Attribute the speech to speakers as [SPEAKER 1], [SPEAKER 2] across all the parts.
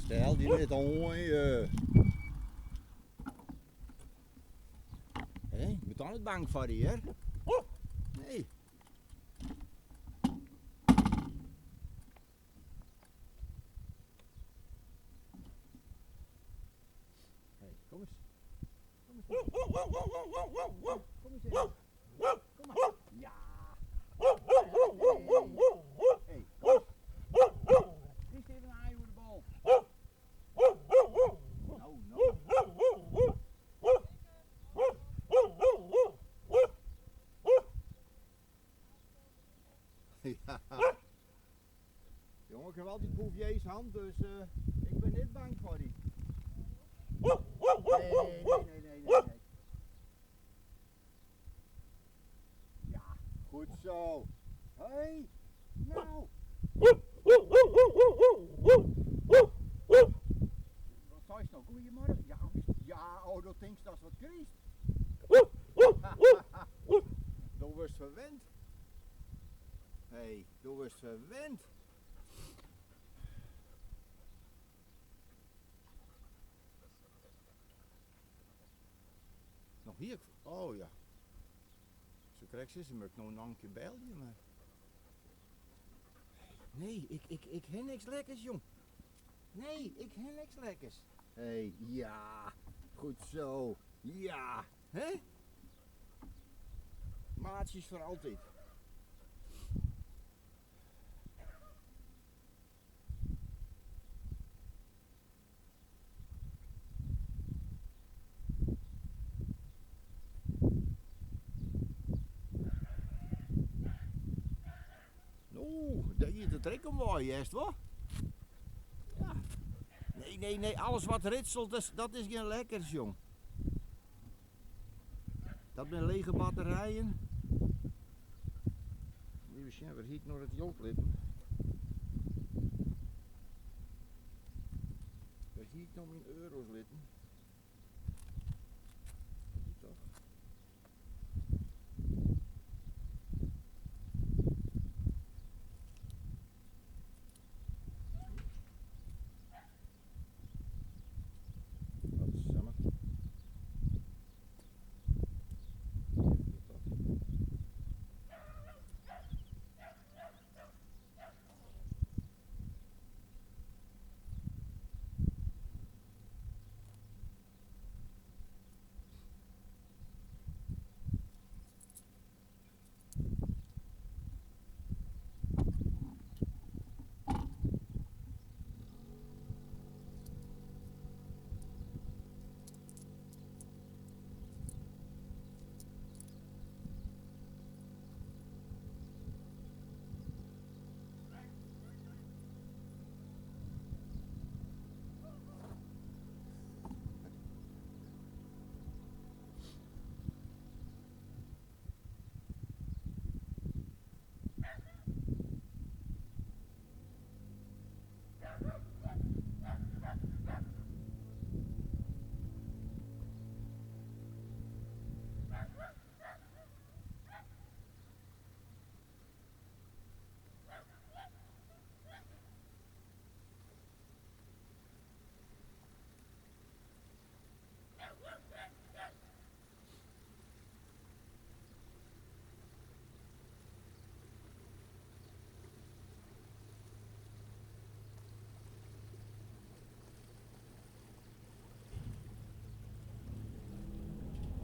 [SPEAKER 1] Stel dy net oan, je. Hé, ik ben toch net bang foar dy, hear. Nee. Hé, kom eens. Kom eens. Kom eens even. Kom maar. Ja. Hey. Hey, kom. Kies even een aai oer de bal. Nou, nou. Ja. Jongen, ik heb altijd Bouviers hand, dus ik ben niet bang voor die. Nee, nee, nee, nee, nee, nee. Ja, goed zo. Hey, nou. Wat zei je nou? Goedemorgen. Ja, ja, oh, dat denk je dat is wat kriest. Du wirst verwend. Hey, du wirst verwend. Nog hier? Oh ja. Zo krijg ze ze, maar ik nog een keer bellen, maar... Nee, ik heb niks lekkers, jong. Nee, ik heb niks lekkers. Hé, hey, ja. Goed zo. Ja. Hè? Maatjes voor altijd. Oeh, dat je de trek omwaaien, juist wat? Ja. Nee, nee, nee, alles wat ritselt, dat is geen lekkers, jong. Dat zijn lege batterijen. Even zien, waar hier nog het jood liggen. Waar hier nog mijn euro's liggen. Toch? Wat is het?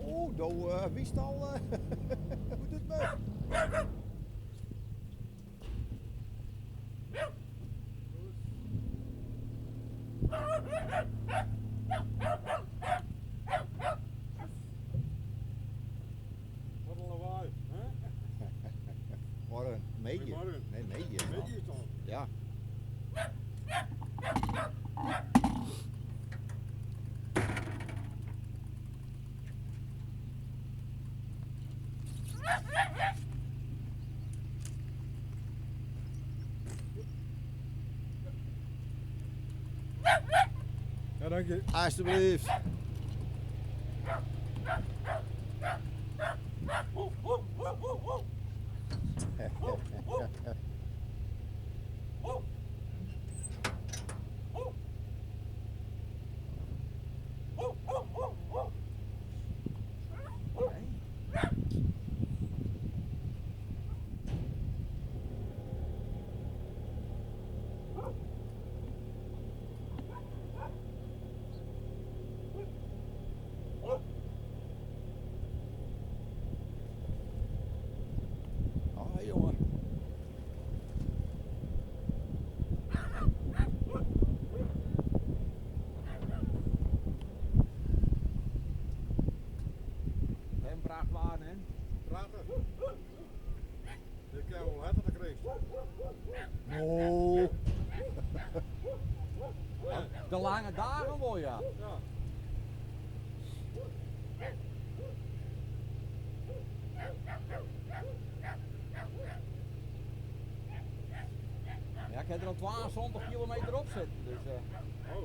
[SPEAKER 1] Oh, do wist al hoe het moet.
[SPEAKER 2] Wat een lawaai, hè?
[SPEAKER 1] Morgen, meetje.
[SPEAKER 2] Morgen.
[SPEAKER 1] Nee, meetje.
[SPEAKER 2] Meetje is al.
[SPEAKER 1] Ja.
[SPEAKER 2] Ja, dank je.
[SPEAKER 1] Alsjeblieft. De lange dagen wol, ja.
[SPEAKER 2] Ja.
[SPEAKER 1] Ja, ik heb er al 72 kilometer op zitten, dus
[SPEAKER 2] Oh.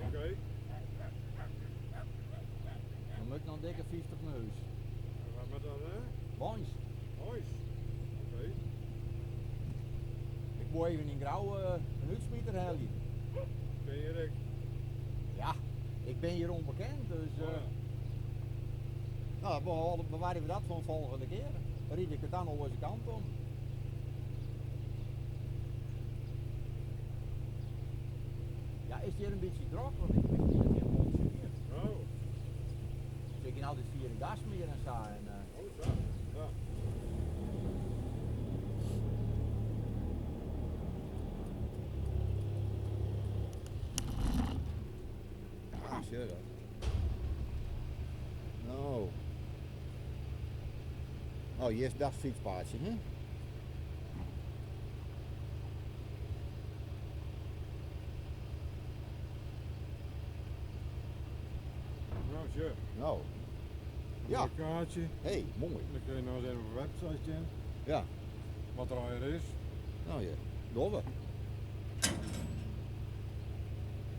[SPEAKER 2] Oké.
[SPEAKER 1] dan moet ik nog een dikke 50 naar huis.
[SPEAKER 2] En Wat met dat, hè?
[SPEAKER 1] Wans.
[SPEAKER 2] Huis. Oké.
[SPEAKER 1] Ik moet even in Grauw een uitsmieter halen.
[SPEAKER 2] Ken je Erik?
[SPEAKER 1] Ja, ik ben hier onbekend, dus
[SPEAKER 2] Oh, ja.
[SPEAKER 1] nou, bewaren we dat voor een volgende keer. Dan ried ik het dan al eens de kant om. Ja, is het hier een beetje druk? Want ik ben hier geen mondje meer.
[SPEAKER 2] Oh.
[SPEAKER 1] Dus ik kan altijd via de gas meer en zo. En,
[SPEAKER 2] Oh, zo. Ja.
[SPEAKER 1] Ja, zie je dat. Nou. Oh, hier is dat fietspaadje, hè?
[SPEAKER 2] Nou, tje.
[SPEAKER 1] Nou. Ja.
[SPEAKER 2] Een kaartje.
[SPEAKER 1] Hé, hey, mooi.
[SPEAKER 2] Dan kun je nog eens even op de website zien.
[SPEAKER 1] Ja.
[SPEAKER 2] Wat er al is.
[SPEAKER 1] Nou ja, doen we.